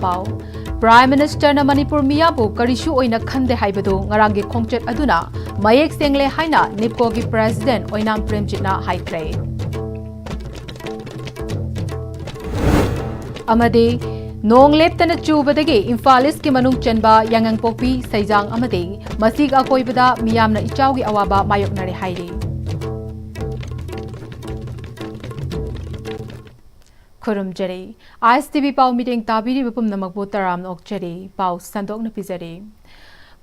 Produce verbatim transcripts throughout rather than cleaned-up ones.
ꯄꯥꯎ꯫ ꯄ꯭ꯔꯥꯏꯝ ꯃꯤꯅꯤꯁꯇꯔꯅ ꯃꯅꯤꯄꯨꯔ ꯃꯤꯌꯥꯝꯕꯨ ꯀꯔꯤꯁꯨ ꯑꯣꯏꯅ ꯈꯟꯗꯦ ꯍꯥꯏꯕꯗꯨ ꯉꯔꯥꯡꯒꯤ ꯈꯣꯡꯆꯠ ꯑꯗꯨꯅ ꯃꯌꯦꯛ ꯁꯦꯡꯂꯦ ꯍꯥꯏꯅ ꯅꯤꯞꯀꯣꯒꯤ ꯄ꯭ꯔꯦꯁꯤꯗꯦꯟꯠ ꯑꯣꯏꯅꯥꯝ ꯄ꯭ꯔꯦꯝꯖꯤꯠꯅ ꯍꯥꯏꯈ꯭ꯔꯦ꯫ ꯑꯃꯗꯤ ꯅꯣꯡ ꯂꯦꯞꯇꯅ ꯆꯨꯕꯗꯒꯤ ꯏꯝꯐꯥꯜ ꯏꯁꯀꯤ ꯃꯅꯨꯡ ꯆꯟꯕ ꯌꯥꯏꯉꯪꯄꯣꯛꯄꯤ, ꯁꯩꯖꯥꯡ ꯑꯃꯗꯤ ꯃꯁꯤꯒ ꯑꯀꯣꯏꯕꯗ ꯃꯤꯌꯥꯝꯅ ꯏꯆꯥꯎꯒꯤ ꯑꯋꯥꯕ ꯃꯥꯌꯣꯛꯅꯔꯦ ꯍꯥꯏꯔꯤ꯫ ꯈꯨꯔꯨꯝꯖꯔꯤ꯫ ꯑꯥꯏ ꯑꯦꯁ ꯇꯤ ꯚꯤ ꯄꯥꯎ ꯃꯤꯠꯌꯦꯡ ꯇꯥꯕꯤꯔꯤꯕ ꯄꯨꯝꯅꯃꯛꯄꯨ ꯇꯔꯥꯝꯅ ꯑꯣꯛꯆꯔꯤ꯫ ꯄꯥꯎ ꯁꯟꯗꯣꯛꯅ ꯄꯤꯖꯔꯤ꯫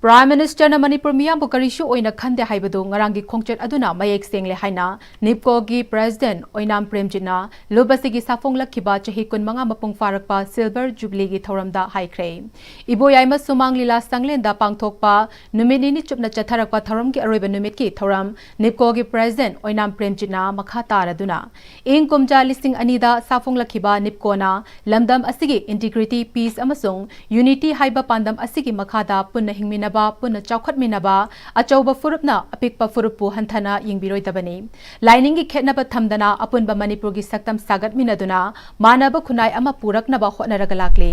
ꯄ꯭ꯔꯥꯏꯝ ꯃꯤꯅꯤꯁꯇꯔꯅ ꯃꯅꯤꯄꯨꯔ ꯃꯤꯌꯥꯝꯕꯨ ꯀꯔꯤꯁꯨ ꯑꯣꯏꯅ ꯈꯟꯗꯦ ꯍꯥꯏꯕꯗꯨ ꯉꯔꯥꯡꯒꯤ ꯈꯣꯡꯆꯠ ꯑꯗꯨꯅ ꯃꯌꯦꯛ ꯁꯦꯡꯂꯦ ꯍꯥꯏꯅ ꯅꯤꯞꯀꯣꯒꯤ ꯄ꯭ꯔꯦꯁꯤꯗꯦꯟꯠ ꯑꯣꯏꯅꯥꯝ ꯄ꯭ꯔꯦꯝꯖꯤꯠꯅ ꯂꯨꯞ ꯑꯁꯤꯒꯤ ꯁꯥꯐꯣꯡꯂꯛꯈꯤꯕ ꯆꯍꯤ ꯀꯨꯟꯃꯉꯥ ꯃꯄꯨꯡ ꯐꯥꯔꯛꯄ ꯁꯤꯜꯚꯔ ꯖꯨꯕꯤꯂꯤꯒꯤ ꯊꯧꯔꯝꯗ ꯍꯥꯏꯈ꯭ꯔꯦ꯫ ꯏꯕꯣꯌꯥꯏꯃ ꯁꯨꯃꯥꯡ ꯂꯤꯂꯥ ꯁꯪꯂꯦꯟꯗ ꯄꯥꯡꯊꯣꯛꯄ ꯅꯨꯃꯤꯠ ꯅꯤꯅꯤ ꯆꯨꯞꯅ ꯆꯠꯊꯔꯛꯄ ꯊꯧꯔꯝꯒꯤ ꯑꯔꯣꯏꯕ ꯅꯨꯃꯤꯠꯀꯤ ꯊꯧꯔꯝ ꯅꯤꯞꯀꯣꯒꯤ ꯄ꯭ꯔꯦꯁꯤꯗꯦꯟꯠ ꯑꯣꯏꯅꯥꯝ ꯄ꯭ꯔꯦꯝꯖꯤꯠꯅ ꯃꯈꯥ ꯇꯥꯔꯗꯨꯅ ꯏꯪ ꯀꯨꯝꯖꯥ ꯂꯤꯁꯤꯡ ꯑꯅꯤꯗ ꯁꯥꯐꯣꯡꯂꯛꯈꯤꯕ ꯅꯤꯞꯀꯣꯅ ꯂꯝꯗꯝ ꯑꯁꯤꯒꯤ ꯏꯟꯇꯤꯒ꯭ꯔꯤꯇꯤ, ꯄꯤꯁ ꯑꯃꯁꯨꯡ ꯌꯨꯅꯤꯇꯤ ꯍꯥꯏꯕ ꯄꯥꯟꯗꯝ ꯑꯁꯤꯒꯤ ꯃꯈꯥꯗ ꯄꯨꯟꯅ ꯍꯤꯡꯃꯤꯟꯅꯕ, ꯄꯨꯟꯅ ꯆꯥꯎꯈꯠꯃꯤꯟꯅꯕ, ꯑꯆꯧꯕ ꯐꯨꯔꯨꯞꯅ ꯑꯄꯤꯛꯄ ꯐꯨꯔꯨꯞꯄꯨ ꯍꯟꯊꯅ ꯌꯦꯡꯕꯤꯔꯣꯏꯗꯕꯅꯤ꯫ ꯂꯥꯏꯅꯤꯡꯒꯤ ꯈꯦꯠꯅꯕ ꯊꯝꯗꯅ ꯑꯄꯨꯟꯕ ꯃꯅꯤꯄꯨꯔꯒꯤ ꯁꯛꯇꯝ ꯁꯥꯒꯠꯃꯤꯟꯅꯗꯨꯅ ꯃꯥꯟꯅꯕ ꯈꯨꯟꯅꯥꯏ ꯑꯃ ꯄꯨꯔꯛꯅꯕ ꯍꯣꯠꯅꯔꯒ ꯂꯥꯛꯂꯤ꯫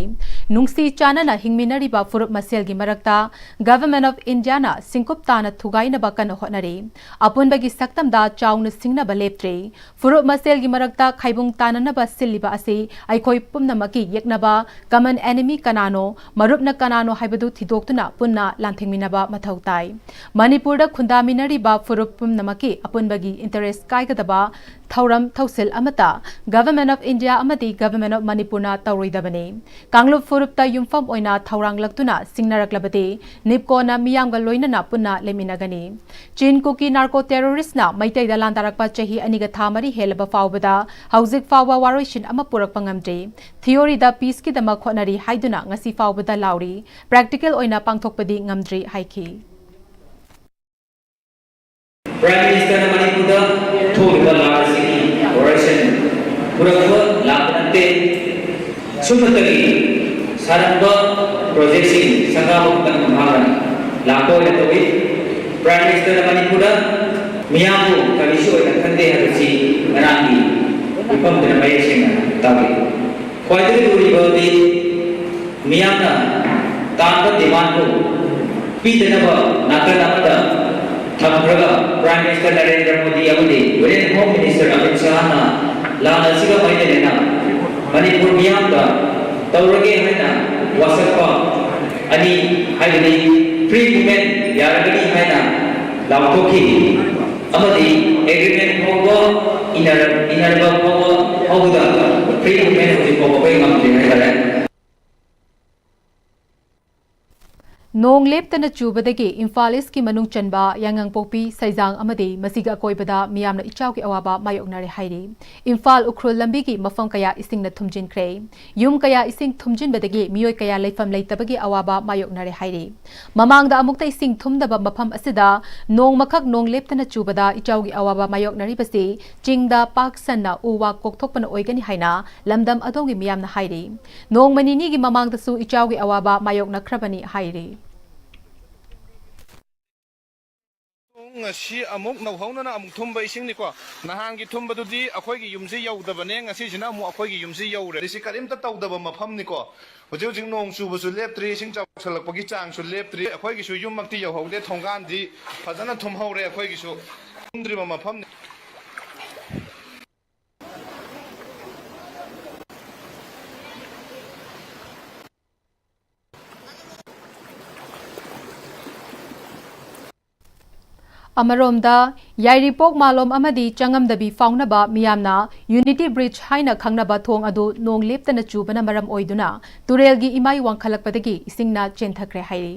ꯅꯨꯡꯁꯤ ꯆꯥꯟꯅꯅ ꯍꯤꯡꯃꯤꯟꯅꯔꯤꯕ ꯐꯨꯔꯨꯞ ꯃꯁꯦꯜꯒꯤ ꯃꯔꯛꯇ Government of Indiaꯅ ꯁꯤꯡꯀꯨꯞ ꯇꯥꯅ ꯊꯨꯒꯥꯏꯅꯕ ꯀꯟꯅ ꯍꯣꯠꯅꯔꯤ꯫ ꯑꯄꯨꯟꯕꯒꯤ ꯁꯛꯇꯝꯗ ꯆꯥꯎꯅ ꯁꯤꯡꯅꯕ ꯂꯦꯞꯇ꯭ꯔꯤ꯫ ꯐꯨꯔꯨꯞ ꯃꯁꯦꯜꯒꯤ ꯃꯔꯛꯇ ꯈꯥꯏꯕꯨꯡ ꯇꯥꯅꯅꯕ ꯁꯤꯜꯂꯤꯕ ꯑꯁꯤ ꯑꯩꯈꯣꯏ ꯄꯨꯝꯅꯃꯛꯀꯤ ꯌꯦꯛꯅꯕ, common enemy ꯀꯅꯥꯅꯣ, ꯃꯔꯨꯞꯅ ꯀꯅꯥꯅꯣ ꯍꯥꯏꯕꯗꯨ ꯊꯤꯗꯣꯛꯇꯨꯅ ꯄꯨꯟꯅ ꯂꯥꯟꯊꯦꯡꯃꯤꯟꯅꯕ ꯃꯊꯧ ꯇꯥꯏ꯫ ꯃꯅꯤꯄꯨꯔꯗ ꯈꯨꯟꯗꯥꯃꯤꯟꯅꯔꯤꯕ ꯐꯨꯔꯨꯞ ꯄꯨꯝꯅꯃꯛꯀꯤ ꯑꯄꯨꯟꯕꯒꯤ interest ꯀꯥꯏꯒꯗꯕ ꯊꯧꯔꯝ ꯊꯧꯁꯤꯜ ꯑꯃꯠꯇ Government of India ꯑꯃꯗꯤ Government of ꯃꯅꯤꯄꯨꯔꯅ ꯇꯧꯔꯣꯏꯗꯕꯅꯤ꯫ ꯀꯥꯡꯂꯨꯞ ꯐꯨꯔꯨꯞꯇ ꯌꯨꯝꯐꯝ ꯑꯣꯏꯅ ꯊꯧꯔꯥꯡꯂꯛꯇꯨꯅ ꯁꯤꯡꯅꯔꯛꯂꯕꯗꯤ ꯅꯤꯞꯀꯣꯅ ꯃꯤꯌꯥꯝꯒ ꯂꯣꯏꯅꯅ ꯄꯨꯟꯅ ꯂꯩꯃꯤꯟꯅꯒꯅꯤ꯫ ꯆꯤꯟ ꯀꯨꯀꯤ narco terroristꯅ ꯃꯩꯇꯩꯗ ꯂꯥꯟꯗꯥꯔꯛꯄ ꯆꯍꯤ ꯑꯅꯤꯒ ꯊꯥ ꯃꯔꯤ ꯍꯦꯜꯂꯕ ꯐꯥꯎꯕꯗ ꯍꯧꯖꯤꯛ ꯐꯥꯎꯕ ꯋꯥꯔꯣꯏꯁꯤꯟ ꯑꯃ ꯄꯨꯔꯛꯄ ꯉꯝꯗ꯭ꯔꯤ꯫ Theoryꯗ peaceꯀꯤꯗꯃꯛ ꯍꯣꯠꯅꯔꯤ ꯍꯥꯏꯗꯨꯅ ꯉꯁꯤ ꯐꯥꯎꯕꯗ ꯂꯥꯎꯔꯤ, practical ꯑꯣꯏꯅ ꯄꯥꯡꯊꯣꯛꯄꯗꯤ ꯉꯝꯗ꯭ꯔꯤ ꯍꯥꯏꯈꯤ꯫ ꯄ꯭ꯔꯥꯏꯝ ꯃꯤꯅꯤꯁꯇꯔꯅ ꯃꯅꯤꯄꯨꯔꯗ ꯊꯣꯛꯂꯤꯕ ꯂꯥꯟ ꯑꯁꯤꯒꯤ ꯋꯥꯔꯣꯏꯁꯤꯟ ꯄꯨꯔꯛꯄ ꯂꯥꯛꯄ ꯅꯠꯇꯦ꯫ ꯁꯨꯞꯅꯇꯒꯤ ꯁꯥꯔꯝꯕ ꯄ꯭ꯔꯣꯖꯦꯛꯁꯤꯡ ꯁꯪꯒꯥꯕ ꯈꯛꯇꯪ ꯃꯍꯥꯛꯅ ꯂꯥꯛꯄ ꯑꯣꯏꯅ ꯇꯧꯏ꯫ ꯄ꯭ꯔꯥꯏꯝ ꯃꯤꯅꯤꯁꯇꯔꯅ ꯃꯅꯤꯄꯨꯔꯗ ꯃꯤꯌꯥꯝꯕꯨ ꯀꯔꯤꯁꯨ ꯑꯣꯏꯅ ꯈꯟꯗꯦ ꯍꯥꯏꯕꯁꯤ ꯉꯔꯥꯡꯒꯤ ꯃꯤꯐꯝꯗꯨꯅ ꯃꯌꯦꯛ ꯁꯦꯡꯅ ꯇꯥꯛꯂꯤ꯫ ꯈ꯭ꯋꯥꯏꯗꯒꯤ ꯂꯨꯔꯤꯕꯗꯤ ꯃꯤꯌꯥꯝꯅ ꯇꯥꯟꯕ ꯗꯤꯃꯥꯟꯕꯨ ꯄꯤꯗꯅꯕ ꯅꯥꯀꯜ ꯑꯃꯗ ꯊꯝꯈ꯭ꯔꯒ Prime Minister ꯅꯔꯦꯟꯗ꯭ꯔ ꯃꯣꯗꯤ ꯑꯃꯗꯤ Union Home Minister ꯑꯃꯤꯠ ꯁꯥꯍꯅ ꯂꯥꯟ ꯑꯁꯤꯒ ꯃꯔꯤ ꯂꯩꯅꯅ ꯃꯅꯤꯄꯨꯔ ꯃꯤꯌꯥꯝꯗ ꯇꯧꯔꯒꯦ ꯍꯥꯏꯅ ꯋꯥꯁꯛꯄ ꯑꯅꯤ, ꯍꯥꯏꯕꯗꯤ free movement ꯌꯥꯔꯒꯅꯤ ꯍꯥꯏꯅ ꯂꯥꯎꯊꯣꯛꯈꯤ ꯑꯃꯗꯤ agreement ꯐꯥꯎꯕ ꯏꯅꯔ-, ꯏꯅꯔꯕ ꯐꯥꯎꯕ, ꯐꯥꯎꯕꯗ free movement ꯍꯧꯖꯤꯛ ꯐꯥꯎꯕ ꯑꯩꯈꯣꯏ ꯉꯝꯗ꯭ꯔꯤ ꯍꯥꯏꯇꯥꯔꯦ꯫ ꯅꯣꯡ ꯂꯦꯞꯇꯅ ꯆꯨꯕꯗꯒꯤ ꯏꯝꯐꯥꯜ ꯏꯁꯀꯤ ꯃꯅꯨꯡ ꯆꯟꯕ ꯌꯥꯏꯉꯪꯄꯣꯛꯄꯤ, ꯁꯩꯖꯥꯡ ꯑꯃꯗꯤ ꯃꯁꯤꯒꯤ ꯑꯀꯣꯏꯕꯗ ꯃꯤꯌꯥꯝꯅ ꯏꯆꯥꯎꯒꯤ ꯑꯋꯥꯕ ꯃꯥꯌꯣꯛꯅꯔꯦ ꯍꯥꯏꯔꯤ꯫ ꯏꯝꯐꯥꯜ ꯎꯈ꯭ꯔꯨꯜ ꯂꯝꯕꯤꯒꯤ ꯃꯐꯝ ꯀꯌꯥ ꯏꯁꯤꯡꯅ ꯊꯨꯝꯖꯤꯟꯈ꯭ꯔꯦ꯫ ꯌꯨꯝ ꯀꯌꯥ ꯏꯁꯤꯡ ꯊꯨꯝꯖꯤꯟꯕꯗꯒꯤ ꯃꯤꯑꯣꯏ ꯀꯌꯥ ꯂꯩꯐꯝ ꯂꯩꯇꯕꯒꯤ ꯑꯋꯥꯕ ꯃꯥꯌꯣꯛꯅꯔꯦ ꯍꯥꯏꯔꯤ꯫ ꯃꯃꯥꯡꯗ ꯑꯃꯨꯛꯇ ꯏꯁꯤꯡ ꯊꯨꯝꯗꯕ ꯃꯐꯝ ꯑꯁꯤꯗ ꯅꯣꯡꯃꯈꯛ ꯅꯣꯡ ꯂꯦꯞꯇꯅ ꯆꯨꯕꯗ ꯏꯆꯥꯎꯒꯤ ꯑꯋꯥꯕ ꯃꯥꯌꯣꯛꯅꯔꯤꯕꯁꯤ ꯆꯤꯡꯗ ꯄꯥꯛ ꯁꯟꯅ ꯎ ꯋꯥ ꯀꯣꯛꯊꯣꯛꯄꯅ ꯑꯣꯏꯒꯅꯤ ꯍꯥꯏꯅ ꯂꯝꯗꯝ ꯑꯗꯣꯝꯒꯤ ꯃꯤꯌꯥꯝꯅ ꯍꯥꯏꯔꯤ꯫ ꯅꯣꯡꯃ ꯅꯤꯅꯤꯒꯤ ꯃꯃꯥꯡꯗꯁꯨ ꯏꯆꯥꯎꯒꯤ ꯑꯋꯥꯕ ꯃꯥꯌꯣꯛꯅꯈ꯭ꯔꯕꯅꯤ ꯍꯥꯏꯔꯤ꯫ ꯉꯁꯤ ꯑꯃꯨꯛ ꯅꯧꯍꯧꯅꯅ ꯑꯃꯨꯛ ꯊꯨꯝꯕ ꯏꯁꯤꯡꯅꯤꯀꯣ꯫ ꯅꯍꯥꯟꯒꯤ ꯊꯨꯝꯕꯗꯨꯗꯤ ꯑꯩꯈꯣꯏꯒꯤ ꯌꯨꯝꯁꯤ ꯌꯧꯗꯕꯅꯦ, ꯉꯁꯤꯁꯤꯅ ꯑꯃꯨꯛ ꯑꯩꯈꯣꯏꯒꯤ ꯌꯨꯝꯁꯤ ꯌꯧꯔꯦ꯫ ꯁꯤ ꯀꯔꯤꯝꯇ ꯇꯧꯗꯕ ꯃꯐꯝꯅꯤꯀꯣ꯫ ꯍꯧꯖꯤꯛ ꯍꯧꯖꯤꯛ ꯅꯣꯡ ꯆꯨꯕꯁꯨ ꯂꯦꯞꯇ꯭ꯔꯤ, ꯏꯁꯤꯡ ꯆꯥꯎꯁꯜꯂꯛꯄꯒꯤ ꯆꯥꯡꯁꯨ ꯂꯦꯞꯇ꯭ꯔꯤ꯫ ꯑꯩꯈꯣꯏꯒꯤꯁꯨ ꯌꯨꯝꯃꯛꯇꯤ ꯌꯧꯍꯧꯗꯦ, ꯊꯣꯡꯒꯥꯟꯗꯤ ꯐꯖꯅ ꯊꯨꯝꯍꯧꯔꯦ ꯑꯩꯈꯣꯏꯒꯤꯁꯨ꯫ ꯊꯨꯝꯗ꯭ꯔꯤꯕ ꯃꯐꯝꯅꯤ꯫ ꯑꯃꯔꯣꯝꯗ, ꯌꯥꯏꯔꯤꯄꯣꯛ ꯃꯥꯂꯣꯝ ꯑꯃꯗꯤ ꯆꯉꯝꯗꯕꯤ ꯐꯥꯎꯅꯕ ꯃꯤꯌꯥꯝꯅ ꯌꯨꯅꯤꯇꯤ ꯕ꯭ꯔꯤꯖ ꯍꯥꯏꯅ ꯈꯪꯅꯕ ꯊꯣꯡ ꯑꯗꯨ ꯅꯣꯡ ꯂꯦꯞꯇꯅ ꯆꯨꯕꯅ ꯃꯔꯝ ꯑꯣꯏꯗꯨꯅ ꯇꯨꯔꯦꯜꯒꯤ ꯏꯃꯥꯏ ꯋꯥꯡꯈꯠꯂꯛꯄꯗꯒꯤ ꯏꯁꯤꯡꯅ ꯆꯦꯟꯊꯈ꯭ꯔꯦ ꯍꯥꯏꯔꯤ꯫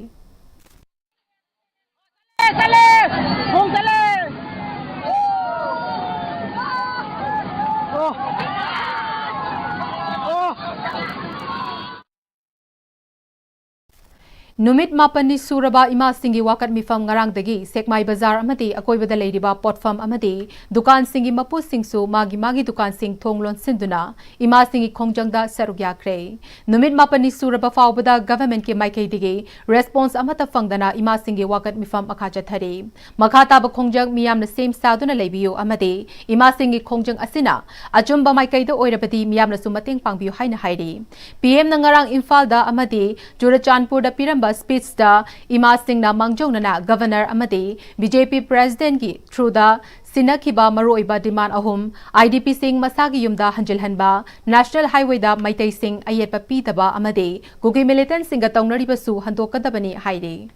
ꯅꯨꯃꯤꯠ ꯃꯥꯄꯟꯅꯤ ꯁꯨꯔꯕ ꯏꯃꯥꯁꯤꯡꯒꯤ ꯋꯥꯀꯠ ꯃꯤꯐꯝ ꯉꯔꯥꯡꯗꯒꯤ ꯁꯦꯛꯃꯥꯏ ꯕꯖꯥꯔ ꯑꯃꯗꯤ ꯑꯀꯣꯏꯕꯗ ꯂꯩꯔꯤꯕ ꯄꯣꯠꯐꯝ ꯑꯃꯗꯤ ꯗꯨꯀꯥꯟꯁꯤꯡꯒꯤ ꯃꯄꯨꯁꯤꯡꯁꯨ ꯃꯥꯒꯤ ꯃꯥꯒꯤ ꯗꯨꯀꯥꯟꯁꯤꯡ ꯊꯣꯡ ꯂꯣꯟꯁꯤꯟꯗꯨꯅ ꯏꯃꯥꯁꯤꯡꯒꯤ ꯈꯣꯡꯖꯪꯗ ꯁꯔꯨꯛ ꯌꯥꯈ꯭ꯔꯦ꯫ ꯅꯨꯃꯤꯠ ꯃꯥꯄꯟꯅꯤ ꯁꯨꯔꯕ ꯐꯥꯎꯕꯗ ꯒꯚꯔꯟꯃꯦꯟꯠꯀꯤ ꯃꯥꯏꯀꯩꯗꯒꯤ ꯔꯦꯁꯄꯣꯟꯁ ꯑꯃꯠꯇ ꯐꯪꯗꯅ ꯏꯃꯥꯁꯤꯡꯒꯤ ꯋꯥꯀꯠ ꯃꯤꯐꯝ ꯃꯈꯥ ꯆꯠꯊꯔꯤ꯫ ꯃꯈꯥ ꯇꯥꯕ ꯈꯣꯡꯖꯪ ꯃꯤꯌꯥꯝꯅ ꯁꯦꯝ ꯁꯥꯗꯨꯅ ꯂꯩꯕꯤꯌꯨ ꯑꯃꯗꯤ ꯏꯃꯥꯁꯤꯡꯒꯤ ꯈꯣꯡꯖꯪ ꯑꯁꯤꯅ ꯑꯆꯨꯝꯕ ꯃꯥꯏꯀꯩꯗ ꯑꯣꯏꯔꯕꯗꯤ ꯃꯤꯌꯥꯝꯅꯁꯨ ꯃꯇꯦꯡ ꯄꯥꯡꯕꯤꯌꯨ ꯍꯥꯏꯅ ꯍꯥꯏꯔꯤ꯫ ꯄꯤ ꯑꯦꯝꯅ ꯉꯔꯥꯡ ꯏꯝꯐꯥꯜꯗ ꯑꯃꯗꯤ ꯆꯨꯔꯆꯥꯟꯄꯨꯔꯗ ꯄꯤꯔꯝꯕ ꯁ꯭ꯄꯤꯆꯇ ꯏꯃꯥꯁꯤꯡꯅ ꯃꯥꯡꯖꯧꯅꯅ ꯒꯚꯔꯅꯔ ꯑꯃꯗꯤ ꯕꯤ ꯖꯦ ꯄꯤ ꯄ꯭ꯔꯦꯁꯤꯗꯦꯟꯠꯀꯤ ꯊ꯭ꯔꯨꯗ ꯁꯤꯟꯅꯈꯤꯕ ꯃꯔꯨꯑꯣꯏꯕ ꯗꯤꯃꯥꯟ ꯑꯍꯨꯝ, ꯑꯥꯏ ꯗꯤ ꯄꯤꯁꯤꯡ ꯃꯁꯥꯒꯤ ꯌꯨꯝꯗ ꯍꯟꯖꯤꯜꯍꯟꯕ, ꯅꯦꯁꯅꯦꯜ ꯍꯥꯏꯋꯦꯗ ꯃꯩꯇꯩꯁꯤꯡ ꯑꯌꯦꯠꯄ ꯄꯤꯗꯕ ꯑꯃꯗꯤ ꯀꯨꯀꯤ ꯃꯤꯂꯤꯇꯦꯟꯠꯁꯤꯡꯒ ꯇꯧꯅꯔꯤꯕꯁꯨ ꯍꯟꯗꯣꯛꯀꯗꯕꯅꯤ ꯍꯥꯏꯔꯤ꯫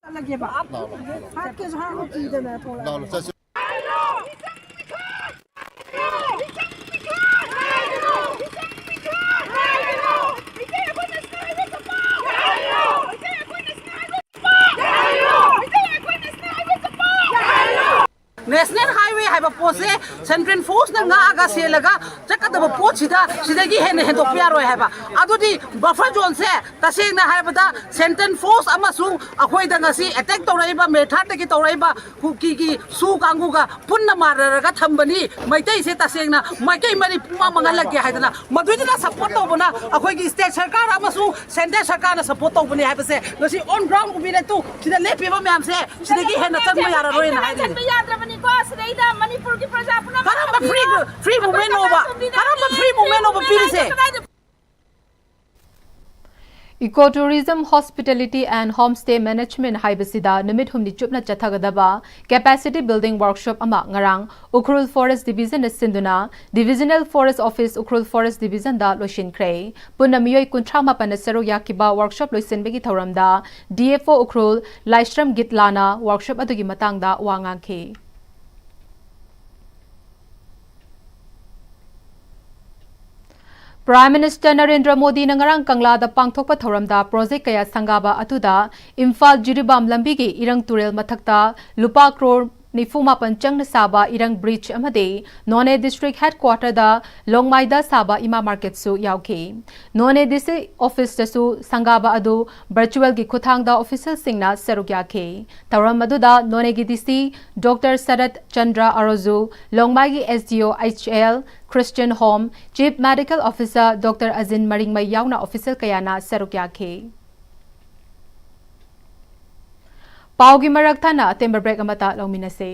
ꯆꯠꯂꯒꯦꯕ꯫ ꯍꯥꯠꯀꯦꯁꯨ ꯍꯥꯠꯂꯨ ꯀꯤꯗꯅ ꯊꯣꯛꯂꯛꯑꯦ꯫ ꯅꯦꯁꯅꯦꯜ ꯍꯥꯏꯋꯦ ꯍꯥꯏꯕ ꯄꯣꯠꯁꯦ ꯁꯦꯟꯇ꯭ꯔꯦꯜ ꯐꯣꯔꯁꯅ ꯉꯥꯛꯑꯒ ꯁꯦꯜꯂꯒ ꯆꯠꯀꯗꯕ ꯄꯣꯠꯁꯤꯗ ꯁꯤꯗꯒꯤ ꯍꯦꯟꯅ ꯍꯦꯟꯗꯣꯛꯄ ꯌꯥꯔꯣꯏ ꯍꯥꯏꯕ꯫ ꯑꯗꯨꯗꯤ ꯕꯐꯔ ꯖꯣꯟꯁꯦ ꯇꯁꯦꯡꯅ ꯍꯥꯏꯔꯕꯗ ꯁꯦꯟꯇ꯭ꯔꯦꯜ ꯐꯣꯔꯁ ꯑꯃꯁꯨꯡ ꯑꯩꯈꯣꯏꯗ ꯉꯁꯤ ꯑꯦꯇꯦꯛ ꯇꯧꯔꯛꯏꯕ ꯃꯦꯊꯥꯠꯇꯒꯤ ꯇꯧꯔꯛꯏꯕ ꯀꯨꯀꯤꯒꯤ ꯁꯨ ꯀꯥꯡꯕꯨꯒ ꯄꯨꯟꯅ ꯃꯥꯟꯅꯔꯒ ꯊꯝꯕꯅꯤ꯫ ꯃꯩꯇꯩꯁꯦ ꯇꯁꯦꯡꯅ ꯃꯥꯏꯀꯩ ꯃꯔꯤ ꯄꯨꯡꯃꯥꯡ ꯃꯥꯡꯍꯜꯂꯒꯦ ꯍꯥꯏꯗꯅ, ꯃꯗꯨꯏꯗꯨꯅ ꯁꯄꯣꯔꯠ ꯇꯧꯕꯅ ꯑꯩꯈꯣꯏꯒꯤ ꯁ꯭ꯇꯦꯠ ꯁꯔꯀꯥꯔ ꯑꯃꯁꯨꯡ ꯁꯦꯟꯇ꯭ꯔꯦꯜ ꯁꯔꯀꯥꯔꯅ ꯁꯄꯣꯔꯠ ꯇꯧꯕꯅꯤ ꯍꯥꯏꯕꯁꯦ ꯉꯁꯤ ꯑꯣꯟ ꯒ꯭ꯔꯥꯎꯟ ꯎꯕꯤꯔꯦ ꯇꯨ ꯁꯤꯗ ꯂꯦꯞꯄꯤꯕ ꯃꯌꯥꯝꯁꯦ ꯁꯤꯗꯒꯤ ꯍꯦꯟꯅ ꯆꯪꯕ ꯌꯥꯔꯔꯣꯏꯅ ꯍꯥꯏꯔꯤꯅꯤ꯫ ꯆꯠꯄ ꯌꯥꯗ꯭ꯔꯕꯅꯤꯀꯣ꯫ ꯁꯤꯗꯩꯗ ꯃꯅꯤꯄꯨꯔꯒꯤ ꯄ꯭ꯔꯖꯥ ꯄꯨꯝꯅꯃꯛ ꯀꯔꯝꯕ ꯊꯝꯕꯤꯔꯣ꯫ ꯐ꯭ꯔꯤ, ꯐ꯭ꯔꯤ ꯃꯨꯚꯃꯦꯟꯅꯣꯕ? ꯑꯩꯈꯣꯏ ꯀꯔꯝꯕ ꯐ꯭ꯔꯤ ꯃꯨꯚꯃꯦꯟꯅꯣꯕ ꯄꯤꯔꯤꯁꯦ? ꯀꯗꯥꯏꯗ Eco Tourism, Hospitality and Homestay Management ꯍꯥꯏꯕꯁꯤꯗ ꯅꯨꯃꯤꯠ ꯍꯨꯝꯅꯤ ꯆꯨꯞꯅ ꯆꯠꯊꯒꯗꯕ Capacity Building Workshop ꯑꯃ ꯉꯔꯥꯡ ꯎꯈ꯭ꯔꯨꯜ Forest Divisionꯅ ꯁꯤꯟꯗꯨꯅ Divisional Forest Office, Ukhrul Forest Divisionꯗ ꯂꯣꯏꯁꯤꯟꯈ꯭ꯔꯦ꯫ ꯄꯨꯟꯅ ꯃꯤꯑꯣꯏ ꯀꯨꯟꯊ꯭ꯔꯥ ꯃꯥꯄꯟꯅ ꯁꯔꯨꯛ ꯌꯥꯈꯤꯕ workshop ꯂꯣꯏꯁꯤꯟꯕꯒꯤ ꯊꯧꯔꯝꯗ D F O ꯎꯈ꯭ꯔꯨꯜ ꯂꯥꯏꯁ꯭ꯔꯝ ꯒꯤꯠꯂꯥꯅ workshop ꯑꯗꯨꯒꯤ ꯃꯇꯥꯡꯗ ꯋꯥ ꯉꯥꯡꯈꯤ꯫ Prime Minister ꯅꯔꯦꯟꯗ꯭ꯔ ꯃꯣꯗꯤꯅ ꯉꯔꯥꯡ ꯀꯪꯂꯥꯗ ꯄꯥꯡꯊꯣꯛꯄ ꯊꯧꯔꯝꯗ project ꯀꯌꯥ ꯁꯪꯒꯥꯕ ꯑꯗꯨꯗ ꯏꯝꯐꯥꯜ ꯖꯤꯔꯤꯕꯥꯝ ꯂꯝꯕꯤꯒꯤ ꯏꯔꯪ ꯇꯨꯔꯦꯜ ꯃꯊꯛꯇ ꯂꯨꯄꯥ ꯀ꯭ꯔꯣꯔ ꯅꯤꯐꯨ ꯃꯥꯄꯟ ꯆꯪꯅ ꯁꯥꯕ ꯏꯔꯪ ꯕ꯭ꯔꯤꯖ ꯑꯃꯗꯤ ꯅꯣꯅꯦ ꯗꯤꯁꯇ꯭ꯔꯤꯛ ꯍꯦꯗꯀ꯭ꯋꯥꯇꯔꯗ ꯂꯣꯡꯃꯥꯏꯗ ꯁꯥꯕ ꯏꯃꯥ ꯃꯥꯔꯀꯦꯠꯁꯨ ꯌꯥꯎꯈꯤ꯫ ꯅꯣꯅꯦ ꯗꯤ ꯁꯤ ꯑꯣꯐꯤꯁꯇꯁꯨ ꯁꯪꯒꯥꯕ ꯑꯗꯨ ꯚꯔꯆꯨꯋꯦꯜꯒꯤ ꯈꯨꯠꯊꯥꯡꯗ ꯑꯣꯐꯤꯁꯤꯌꯦꯜꯁꯤꯡꯅ ꯁꯔꯨꯛ ꯌꯥꯈꯤ꯫ ꯊꯧꯔꯝ ꯑꯗꯨꯗ ꯅꯣꯅꯦꯒꯤ ꯗꯤ ꯁꯤ ꯗꯣꯛꯇꯔ ꯁꯔꯠ Chandra ꯑꯔꯣꯖꯨ, ꯂꯣꯡꯃꯥꯏꯒꯤ S D O H L Christian home, chief medical officer doctor Ajin Maringmei ꯌꯥꯎꯅ ꯑꯣꯐꯤꯁꯤꯌꯦꯜ ꯀꯌꯥꯅ ꯁꯔꯨꯛ ꯌꯥꯈꯤ꯫ ꯄꯥꯎꯒꯤ ꯃꯔꯛ ꯊꯠꯅ ꯑꯇꯦꯟꯕ ꯕ꯭ꯔꯦꯛ ꯑꯃꯇ ꯂꯧꯃꯤꯟꯅꯁꯤ꯫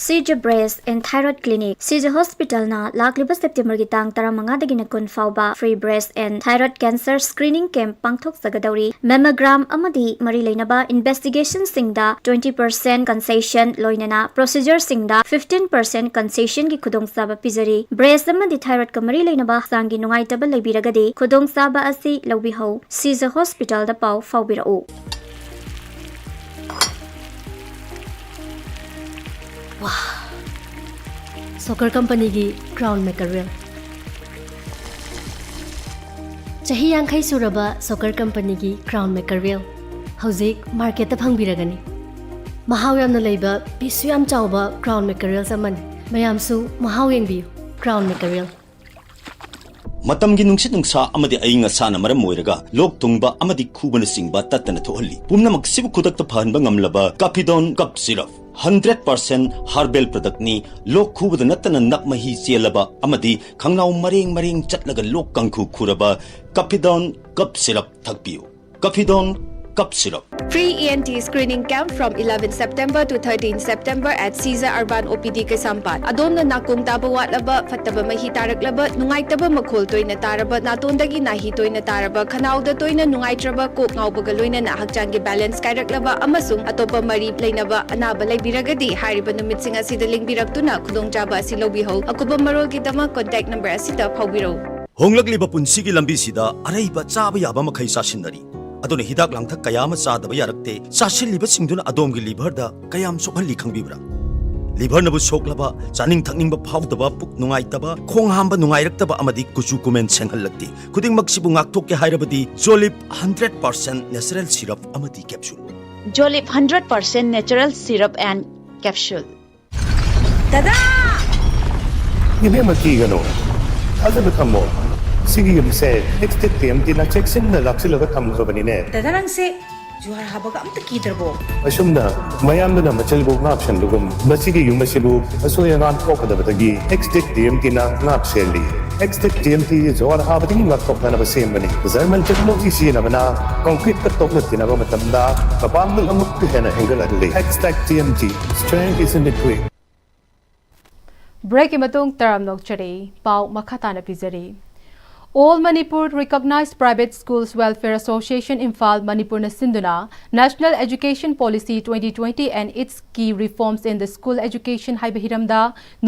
Shija breast and thyroid clinic. Shija ꯍꯣꯁꯄꯤꯇꯥꯜꯅ ꯂꯥꯛꯂꯤꯕ ꯁꯦꯞꯇꯦꯝꯕꯔꯒꯤ ꯇꯥꯡ ꯇꯔꯥꯃꯉꯥꯗꯒꯤꯅ ꯀꯨꯟ ꯐꯥꯎꯕ free breast and thyroid cancer screening camp ꯄꯥꯡꯊꯣꯛꯆꯒꯗꯧꯔꯤ꯫ ꯃꯦꯃꯣꯒ꯭ꯔꯥꯝ ꯑꯃꯗꯤ ꯃꯔꯤ ꯂꯩꯅꯕ ꯏꯟꯚꯦꯁꯇꯤꯒꯦꯁꯟꯁꯤꯡꯗ ꯇ꯭ꯋꯦꯟꯇꯤ ꯄꯔꯁꯦꯟ ꯀꯟꯁꯦꯁꯟ, ꯂꯣꯏꯅꯅ ꯄ꯭ꯔꯣꯁꯤꯖꯔꯁꯤꯡꯗ ꯐꯤꯐꯇꯤꯟ ꯄꯔꯁꯦꯟ ꯀꯟꯁꯦꯁꯟꯒꯤ ꯈꯨꯗꯣꯡꯆꯥꯕ ꯄꯤꯖꯔꯤ꯫ ꯕ꯭ꯔꯦꯁ ꯑꯃꯗꯤ ꯊꯥꯏꯔꯣꯏꯗꯀ ꯃꯔꯤ ꯂꯩꯅꯕ ꯍꯛꯆꯥꯡꯒꯤ ꯅꯨꯡꯉꯥꯏꯇꯕ ꯂꯩꯕꯤꯔꯒꯗꯤ ꯈꯨꯗꯣꯡꯆꯥꯕ ꯑꯁꯤ ꯂꯧꯕꯤꯍꯧ꯫ ꯁꯤꯖ ꯍꯣꯁꯄꯤꯇꯥꯜꯗ ꯄꯥꯎ ꯐꯥꯎꯕꯤꯔꯛꯎ꯫ ꯋꯥ! ꯁꯣꯀꯔ ꯀꯝꯄꯅꯤꯒꯤ ꯀ꯭ꯔꯥꯎꯟ ꯃꯦꯀꯔꯦꯜ꯫ ꯆꯍꯤ ꯌꯥꯡꯈꯩ ꯁꯨꯔꯕ ꯁꯣꯀꯔ ꯀꯝꯄꯅꯤꯒꯤ ꯀ꯭ꯔꯥꯎꯟ ꯃꯦꯀꯔꯦꯜ ꯍꯧꯖꯤꯛ ꯃꯥꯔꯀꯦꯠꯇ ꯐꯪꯕꯤꯔꯒꯅꯤ꯫ ꯃꯍꯥꯎ ꯌꯥꯝꯅ ꯂꯩꯕ, ꯄꯤꯁꯁꯨ ꯌꯥꯝ ꯆꯥꯎꯕ ꯀ꯭ꯔꯥꯎꯟ ꯃꯦꯀꯔꯦꯜꯁ ꯑꯃꯅꯤ꯫ ꯃꯌꯥꯝꯁꯨ ꯃꯍꯥꯎ ꯌꯦꯡꯕꯤꯌꯨ꯫ ꯀ꯭ꯔꯥꯎꯟ ꯃꯦꯀꯔꯦꯜ꯫ ꯃꯇꯝꯒꯤ ꯅꯨꯡꯁꯤꯠ ꯅꯨꯡꯁꯥ ꯑꯃꯗꯤ ꯑꯏꯪ ꯑꯁꯥꯅ ꯃꯔꯝ ꯑꯣꯏꯔꯒ ꯂꯣꯛ ꯊꯨꯡꯕ ꯑꯃꯗꯤ ꯈꯨꯕꯅꯆꯤꯡꯕ ꯇꯠꯇꯅ ꯊꯣꯛꯍꯜꯂꯤ꯫ ꯄꯨꯝꯅꯃꯛꯁꯤꯕꯨ ꯈꯨꯗꯛꯇ ꯐꯍꯟꯕ ꯉꯝꯂꯕ ꯀꯥꯐꯤꯗꯣꯟ cough syrup. Hundred percent herbal ꯄ꯭ꯔꯗꯛꯅꯤ꯫ ꯂꯣꯛ ꯈꯨꯕꯗ ꯅꯠꯇꯅ ꯅꯞ ꯃꯍꯤ ꯆꯦꯜꯂꯕ ꯑꯃꯗꯤ ꯈꯪꯅꯥꯎ ꯃꯔꯦꯡ ꯃꯔꯦꯡ ꯆꯠꯂꯒ ꯂꯣꯛ ꯀꯥꯡꯈꯨ ꯈꯨꯔꯕ ꯀꯥꯐꯤꯗꯣꯟ ꯀꯞ ꯁꯤꯔꯞ ꯊꯛꯄꯤꯌꯨ꯫ ꯀꯥꯐꯤꯗꯣꯟ cough syrup. Free E N T screening camp from eleven September to thirteen September at Caesar Urban O P D ꯀꯩꯁꯥꯝꯄꯥꯠ꯫ ꯑꯗꯣꯝꯅ ꯅꯥꯀꯣꯡ ꯇꯥꯕ ꯋꯥꯠꯂꯕ, ꯐꯠꯇꯕ ꯃꯍꯤ ꯇꯥꯔꯛꯂꯕ, ꯅꯨꯡꯉꯥꯏꯇꯕ ꯃꯈꯣꯜ ꯇꯣꯏꯅ ꯇꯥꯔꯕ, ꯅꯥꯇꯣꯟꯗꯒꯤ ꯅꯥꯍꯤ ꯇꯣꯏꯅ ꯇꯥꯔꯕ, ꯈꯅꯥꯎꯗ ꯇꯣꯏꯅ ꯅꯨꯡꯉꯥꯏꯇ꯭ꯔꯕ, ꯀꯣꯛ ꯉꯥꯎꯕꯒ ꯂꯣꯏꯅꯅ ꯍꯛꯆꯥꯡꯒꯤ ꯕꯦꯂꯦꯟꯁ ꯀꯥꯏꯔꯛꯂꯕ ꯑꯃꯁꯨꯡ ꯑꯇꯣꯞꯄ ꯃꯔꯤ ꯂꯩꯅꯕ ꯑꯅꯥꯕ ꯂꯩꯕꯤꯔꯒꯗꯤ ꯍꯥꯏꯔꯤꯕ ꯅꯨꯃꯤꯠꯁꯤꯡ ꯑꯁꯤꯗ ꯂꯦꯡꯕꯤꯔꯛꯇꯨꯅ ꯈꯨꯗꯣꯡꯆꯥꯕ ꯑꯁꯤ ꯂꯧꯕꯤꯍꯧ꯫ ꯑꯀꯨꯞꯄ ꯃꯔꯣꯜꯒꯤꯗꯃꯛ ꯀꯣꯟꯇꯦꯛ ꯅꯝꯕꯔ ꯑꯁꯤꯗ ꯐꯥꯎꯕꯤꯔꯧ꯫ ꯍꯣꯡꯂꯛꯂꯤꯕ ꯄꯨꯟꯁꯤꯒꯤ ꯂꯝꯕꯤꯁꯤꯗ ꯑꯔꯩꯕ ꯆꯥꯕ ꯌꯥꯕ ꯃꯈꯩ ꯆꯥꯁꯤꯟꯅꯔꯤ꯫ ꯑꯗꯨꯅ ꯍꯤꯗꯥꯛ ꯂꯥꯡꯊꯛ ꯀꯌꯥ ꯑꯃ ꯆꯥꯗꯕ ꯌꯥꯔꯛꯇꯦ꯫ ꯆꯥꯁꯤꯜꯂꯤꯕꯁꯤꯡꯗꯨꯅ ꯑꯗꯣꯝꯒꯤ ꯂꯤꯚꯔꯗ ꯀꯌꯥꯝ ꯁꯣꯛꯍꯜꯂꯤ ꯈꯪꯕꯤꯕ꯭ꯔꯥ? ꯂꯤꯚꯔꯅꯕꯨ ꯁꯣꯛꯂꯕ, ꯆꯥꯅꯤꯡ ꯊꯛꯅꯤꯡꯕ ꯐꯥꯎꯗꯕ, ꯄꯨꯛ ꯅꯨꯡꯉꯥꯏꯇꯕ, ꯈꯣꯡ ꯍꯥꯝꯕ ꯅꯨꯡꯉꯥꯏꯔꯛꯇꯕ ꯑꯃꯗꯤ ꯀꯨꯆꯨ ꯀꯨꯃꯦꯟ ꯁꯦꯡꯍꯜꯂꯛꯇꯦ꯫ ꯈꯨꯗꯤꯡꯃꯛꯁꯤꯕꯨ ꯉꯥꯛꯊꯣꯛꯀꯦ ꯍꯥꯏꯔꯕꯗꯤ ꯖꯣꯂꯤꯞ ꯍꯟꯗ꯭ꯔꯦꯠ ꯄꯥꯔꯁꯦꯟ ꯅꯦꯆꯔꯦꯜ ꯁꯤꯔꯞ ꯑꯃꯗꯤ capsule. Jolip hundred percent natural syrup and Capsule. ꯗꯗꯥ! ꯏꯕꯦꯝꯃ, ꯀꯤꯒꯅꯨ, ꯊꯥꯖꯕ ꯊꯝꯃꯣ꯫ ꯁꯤꯒꯤ ꯌꯨꯝꯁꯦ ꯑꯦꯛꯁꯇꯦꯛ ꯇꯤ ꯑꯦꯝ ꯇꯤꯅ ꯆꯦꯛꯁꯤꯟꯅ ꯂꯥꯛꯁꯤꯜꯂꯒ ꯊꯝꯈ꯭ꯔꯕꯅꯤꯅꯦ꯫ ꯗꯗꯥ, ꯅꯪꯁꯦ ꯖꯨꯍꯥꯔ ꯍꯥꯕꯒ ꯑꯝꯇ ꯀꯤꯗ꯭ꯔꯕꯣ? ꯑꯁꯨꯝꯅ ꯃꯌꯥꯝꯗꯨꯅ ꯃꯆꯤꯜꯕꯨ ꯉꯥꯛ ꯁꯦꯟꯕꯒꯨꯝ, ꯃꯁꯤꯒꯤ ꯌꯨꯝ ꯑꯁꯤꯕꯨ ꯑꯁꯣꯏ ꯑꯉꯥꯝ ꯊꯣꯛꯀꯗꯕꯗꯒꯤ ꯑꯦꯛꯁꯇꯦꯛ ꯇꯤ ꯑꯦꯝ ꯇꯤꯅ ꯉꯥꯛ ꯁꯦꯜꯂꯤ꯫ ꯑꯦꯛꯁꯇꯦꯛ ꯇꯤ ꯑꯦꯝ ꯇꯤ ꯖꯨꯍꯥꯔ ꯍꯥꯕꯗꯒꯤ ꯉꯥꯛꯊꯣꯛꯅꯅꯕ ꯁꯦꯝꯕꯅꯤ꯫ ꯖꯔꯃꯟ ꯇꯦꯛꯅꯣꯂꯣꯖꯤ ꯁꯤꯖꯤꯟꯅꯕꯅ ꯀꯪꯀ꯭ꯔꯤꯠꯀ ꯇꯣꯛꯅ ꯇꯤꯟꯅꯕ ꯃꯇꯝꯗ ꯃꯄꯥꯡꯒꯜ ꯑꯃꯨꯛꯀ ꯍꯦꯟꯅ ꯍꯦꯟꯒꯠꯍꯜꯂꯤ꯫ Xtech T M T, strength is in the grit. ꯕ꯭ꯔꯦꯛꯀꯤ ꯃꯇꯨꯡ ꯇꯔꯥꯝꯅ ꯑꯣꯛꯆꯔꯤ꯫ ꯄꯥꯎ ꯃꯈꯥ ꯇꯥꯅ ꯄꯤꯖꯔꯤ꯫ All Manipur Recognized Private Schools Welfare Association, Imphal, ꯃꯅꯤꯄꯨꯔꯅ ꯁꯤꯟꯗꯨꯅ National Education Policy twenty twenty and its Key Reforms in the School Education ꯍꯥꯏꯕ ꯍꯤꯔꯝꯗ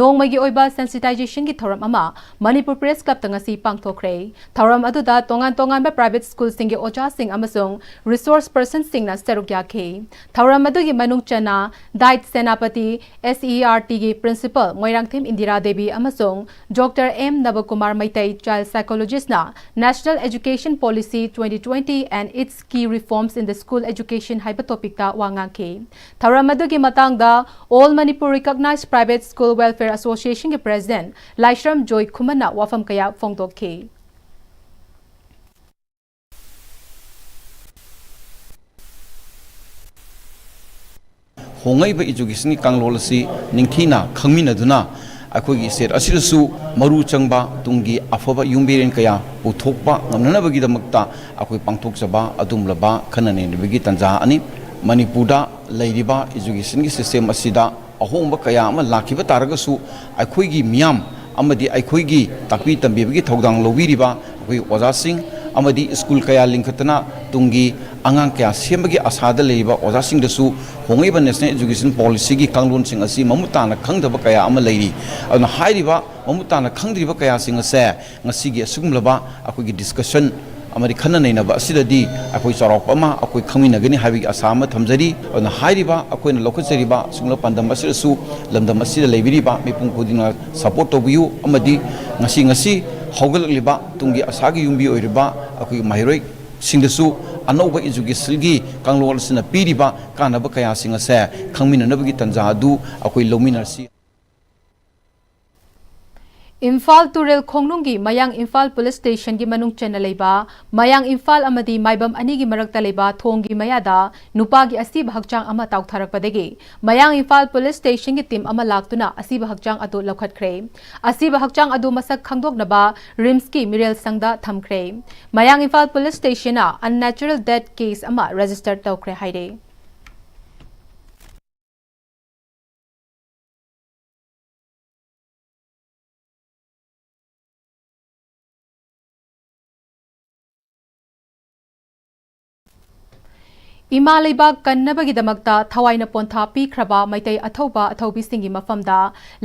ꯅꯣꯡꯃꯒꯤ ꯑꯣꯏꯕ ꯁꯦꯟꯁꯤꯇꯥꯏꯖꯦꯁꯟꯒꯤ ꯊꯧꯔꯝ ꯑꯃ ꯃꯅꯤꯄꯨꯔ ꯄ꯭ꯔꯦꯁ ꯀ꯭ꯂꯕꯇ ꯉꯁꯤ ꯄꯥꯡꯊꯣꯛꯈ꯭ꯔꯦ꯫ ꯊꯧꯔꯝ ꯑꯗꯨꯗ ꯇꯣꯉꯥꯟ ꯇꯣꯉꯥꯟꯕ ꯄ꯭ꯔꯥꯏꯚꯦꯠ ꯁ꯭ꯀꯨꯜꯁꯤꯡꯒꯤ ꯑꯣꯖꯥꯁꯤꯡ ꯑꯃꯁꯨꯡ ꯔꯤꯁꯣꯔꯁ ꯄꯔꯁꯟꯁꯤꯡꯅ ꯁꯔꯨꯛ ꯌꯥꯈꯤ꯫ ꯊꯧꯔꯝ ꯑꯗꯨꯒꯤ ꯃꯅꯨꯡ ꯆꯟꯅ ꯗꯥꯏꯠ ꯁꯦꯅꯥꯄꯇꯤ ꯑꯦꯁ ꯏ ꯑꯥꯔ ꯇꯤꯒꯤ ꯄ꯭ꯔꯤꯟꯁꯤꯄꯜ ꯃꯣꯏꯔꯥꯡꯊꯦꯝ ꯏꯟꯗꯤꯔꯥ ꯗꯦꯕꯤ ꯑꯃꯁꯨꯡ doctor M Nabakumar Meitei, child ꯁꯥꯏꯀꯣꯂꯣꯖꯤꯁ꯭ꯠꯅ National Education Policy twenty twenty and its Key Reforms in the School Education ꯍꯥꯏꯕ ꯇꯣꯄꯤꯛꯇ ꯋꯥ ꯉꯥꯡꯈꯤ꯫ ꯊꯧꯔꯝ ꯑꯗꯨꯒꯤ ꯃꯇꯥꯡꯗ All Manipur Recognized Private School Welfare Associationꯒꯤ ꯄ꯭ꯔꯦꯁꯤꯗꯦꯟꯠ ꯂꯥꯏꯁ꯭ꯔꯝ ꯖꯣꯏ ꯈꯨꯃꯟꯅ ꯋꯥꯐꯝ ꯀꯌꯥ ꯐꯣꯡꯗꯣꯛꯈꯤ꯫ ꯍꯣꯡꯂꯛꯏꯕ ꯏꯖꯨꯀꯦꯁꯟꯒꯤ ꯀꯥꯡꯂꯣꯟ ꯑꯁꯤ ꯅꯤꯡꯊꯤꯅ ꯈꯪꯃꯤꯟꯅꯗꯨꯅ, ꯑꯩꯈꯣꯏꯒꯤ ꯁ꯭ꯇꯦꯠ ꯑꯁꯤꯗꯁꯨ ꯃꯔꯨ ꯆꯪꯕ ꯇꯨꯡꯒꯤ ꯑꯐꯕ ꯌꯨꯝꯕꯤꯔꯦꯟ ꯀꯌꯥ ꯄꯨꯊꯣꯛꯄ ꯉꯝꯅꯅꯕꯒꯤꯗꯃꯛꯇ ꯑꯩꯈꯣꯏ ꯄꯥꯡꯊꯣꯛꯆꯕ ꯑꯗꯨꯒꯨꯝꯂꯕ ꯈꯟꯅ ꯅꯩꯅꯕꯒꯤ ꯇꯥꯟꯖꯥ ꯑꯅꯤ꯫ ꯃꯅꯤꯄꯨꯔꯗ ꯂꯩꯔꯤꯕ ꯏꯖꯨꯀꯦꯁꯟꯒꯤ ꯁꯤꯁꯇꯦꯝ ꯑꯁꯤꯗ ꯑꯍꯣꯡꯕ ꯀꯌꯥ ꯑꯃ ꯂꯥꯛꯈꯤꯕ ꯇꯥꯔꯒꯁꯨ, ꯑꯩꯈꯣꯏꯒꯤ ꯃꯤꯌꯥꯝ ꯑꯃꯗꯤ ꯑꯩꯈꯣꯏꯒꯤ ꯇꯥꯛꯄꯤ ꯇꯝꯕꯤꯕꯒꯤ ꯊꯧꯗꯥꯡ ꯂꯧꯕꯤꯔꯤꯕ ꯑꯩꯈꯣꯏꯒꯤ ꯑꯣꯖꯥꯁꯤꯡ ꯑꯃꯗꯤ ꯁ꯭ꯀꯨꯜ ꯀꯌꯥ ꯂꯤꯡꯈꯠꯇꯅ ꯇꯨꯡꯒꯤ ꯑꯉꯥꯡ ꯀꯌꯥ ꯁꯦꯝꯕꯒꯤ ꯑꯁꯥꯗ ꯂꯩꯔꯤꯕ ꯑꯣꯖꯥꯁꯤꯡꯗꯁꯨ ꯍꯣꯡꯂꯛꯏꯕ National Education Policyꯒꯤ ꯀꯥꯡꯂꯣꯟꯁꯤꯡ ꯑꯁꯤ ꯃꯃꯨꯠ ꯇꯥꯅ ꯈꯪꯗꯕ ꯀꯌꯥ ꯑꯃ ꯂꯩꯔꯤ꯫ ꯑꯗꯨꯅ ꯍꯥꯏꯔꯤꯕ ꯃꯃꯨꯠ ꯇꯥꯅ ꯈꯪꯗ꯭ꯔꯤꯕ ꯀꯌꯥꯁꯤꯡ ꯑꯁꯦ ꯉꯁꯤꯒꯤ ꯑꯁꯤꯒꯨꯝꯂꯕ ꯑꯩꯈꯣꯏꯒꯤ ꯗꯤꯁꯀꯁꯟ ꯑꯃꯗꯤ ꯈꯟꯅ ꯅꯩꯅꯕ ꯑꯁꯤꯗꯗꯤ ꯑꯩꯈꯣꯏ ꯆꯥꯎꯔꯥꯛꯄ ꯑꯃ ꯑꯩꯈꯣꯏ ꯈꯪꯃꯤꯟꯅꯒꯅꯤ ꯍꯥꯏꯕꯒꯤ ꯑꯁꯥ ꯑꯃ ꯊꯝꯖꯔꯤ꯫ ꯑꯗꯨꯅ ꯍꯥꯏꯔꯤꯕ ꯑꯩꯈꯣꯏꯅ ꯂꯧꯈꯠꯆꯔꯤꯕ ꯑꯁꯤꯒꯨꯝꯂꯕ ꯄꯥꯟꯗꯝ ꯑꯁꯤꯗꯁꯨ ꯂꯝꯗꯝ ꯑꯁꯤꯗ ꯂꯩꯕꯤꯔꯤꯕ ꯃꯤꯄꯨꯝ ꯈꯨꯗꯤꯡꯃꯛ ꯁꯄꯣꯔꯠ ꯇꯧꯕꯤꯌꯨ, ꯑꯃꯗꯤ ꯉꯁꯤ, ꯉꯁꯤ ꯍꯧꯒꯠꯂꯛꯂꯤꯕ ꯇꯨꯡꯒꯤ ꯑꯁꯥꯒꯤ ꯌꯨꯝꯕꯤ ꯑꯣꯏꯔꯤꯕ ꯑꯩꯈꯣꯏꯒꯤ ꯃꯍꯩꯔꯣꯏꯁꯤꯡꯗꯁꯨ ꯑꯅꯧꯕ ꯏꯖꯨꯀꯦꯁꯟꯒꯤ ꯀꯥꯡꯂꯣꯟ ꯑꯁꯤꯅ ꯄꯤꯔꯤꯕ ꯀꯥꯟꯅꯕ ꯀꯌꯥꯁꯤꯡ ꯑꯁꯦ ꯈꯪꯃꯤꯟꯅꯅꯕꯒꯤ ꯇꯥꯟꯖꯥ ꯑꯗꯨ ꯑꯩꯈꯣꯏ ꯂꯧꯃꯤꯟꯅꯁꯤ꯫ ꯏꯝꯐꯥꯜ ꯇꯨꯔꯦꯜ ꯈꯣꯡꯅꯨꯡꯒꯤ ꯃꯌꯥꯡ ꯏꯝꯐꯥꯜ ꯄꯨꯂꯤꯁ ꯁ꯭ꯇꯦꯁꯟꯒꯤ ꯃꯅꯨꯡ ꯆꯟꯅ ꯂꯩꯕ ꯃꯌꯥꯡ ꯏꯝꯐꯥꯜ ꯑꯃꯗꯤ ꯃꯥꯏꯕꯝ ꯑꯅꯤꯒꯤ ꯃꯔꯛꯇ ꯂꯩꯕ ꯊꯣꯡꯒꯤ ꯃꯌꯥꯗ ꯅꯨꯄꯥꯒꯤ ꯑꯁꯤꯕ ꯍꯛꯆꯥꯡ ꯑꯃ ꯇꯥꯎꯊꯔꯛꯄꯗꯒꯤ ꯃꯌꯥꯡ ꯏꯝꯐꯥꯜ ꯄꯨꯂꯤꯁ ꯁ꯭ꯇꯦꯁꯟꯒꯤ ꯇꯤꯝ ꯑꯃ ꯂꯥꯛꯇꯨꯅ ꯑꯁꯤꯕ ꯍꯛꯆꯥꯡ ꯑꯗꯨ ꯂꯧꯈꯠꯈ꯭ꯔꯦ꯫ ꯑꯁꯤꯕ ꯍꯛꯆꯥꯡ ꯑꯗꯨ ꯃꯁꯛ ꯈꯪꯗꯣꯛꯅꯕ ꯔꯤꯝꯁꯀꯤ ꯃꯤꯔꯦꯜ ꯁꯪꯗ ꯊꯝꯈ꯭ꯔꯦ꯫ ꯃꯌꯥꯡ ꯏꯝꯐꯥꯜ ꯄꯨꯂꯤꯁ ꯁ꯭ꯇꯦꯁꯟꯅ unnatural death case ꯑꯃ ꯔꯦꯖꯤꯁꯇꯔ ꯇꯧꯈ꯭ꯔꯦ ꯍꯥꯏꯔꯦ꯫ ꯏꯃꯥ ꯂꯩꯕꯥꯛ ꯀꯟꯅꯕꯒꯤꯗꯃꯛꯇ ꯊꯋꯥꯏꯅ ꯄꯣꯟꯊꯥ ꯄꯤꯈ꯭ꯔꯕ ꯃꯩꯇꯩ ꯑꯊꯧꯕ ꯑꯊꯧꯕꯤꯁꯤꯡꯒꯤ ꯃꯐꯝꯗ